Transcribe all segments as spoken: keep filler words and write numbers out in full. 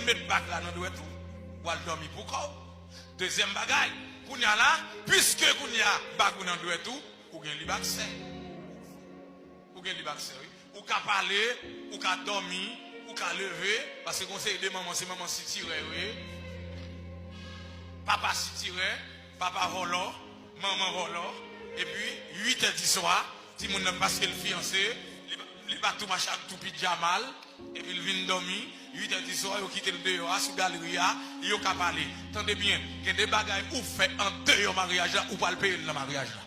Met bag la nan dwèt ou, w al dòmi pou kò w. Dezyèm bagay, kounye a la, piske kounye a bag ou nan dwèt ou, ou gen lib aksè. Ou gen lib aksè, wi. Ou ka pale, ou ka dòmi, ou ka leve, paske gon seri de manman, se manman sitirè yo ye. Papa sitirè, papa vòlò, manman vòlò, epi uit è di swa, timoun nan paske l fiyanse, li, li pa tou mache ak tou pidjama l, epi l vin dòmi, uit è di swa, yo kite l deyò a, sou galri a, yo ka pale. Tande byen, gen de bagay ou fè andeyò maryaj la, ou pral peye l nan maryaj la.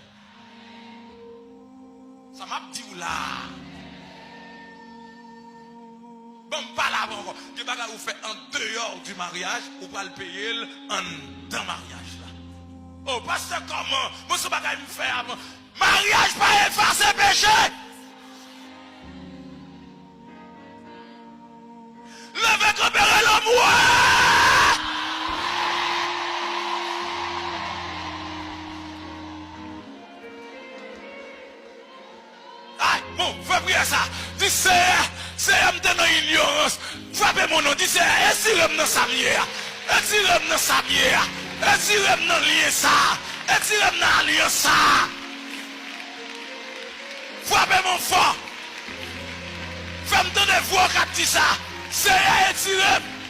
Sa m ap di w la a. Ban m pale avè w ankò. Gen bagay ou fè andeyò di maryaj, ou pral peye l anndan maryaj la. O, pastè, kòman? Bon, se bagay m fè avan. Maryaj pa efase peche. Leve kanpe, rele m, wè! Ay, bon, fè priyè sa. Di, Seyè, Seyè, m te nan inyorans. Frape mon non. Di, Seyè, etire m nan sa m ye a. Etire m nan sa m ye a. Etire m nan lyen sa a. Etire m nan alyans sa a. Frape mon fò. Fè m tande vwa w k ap di sa. Seyè, etire m.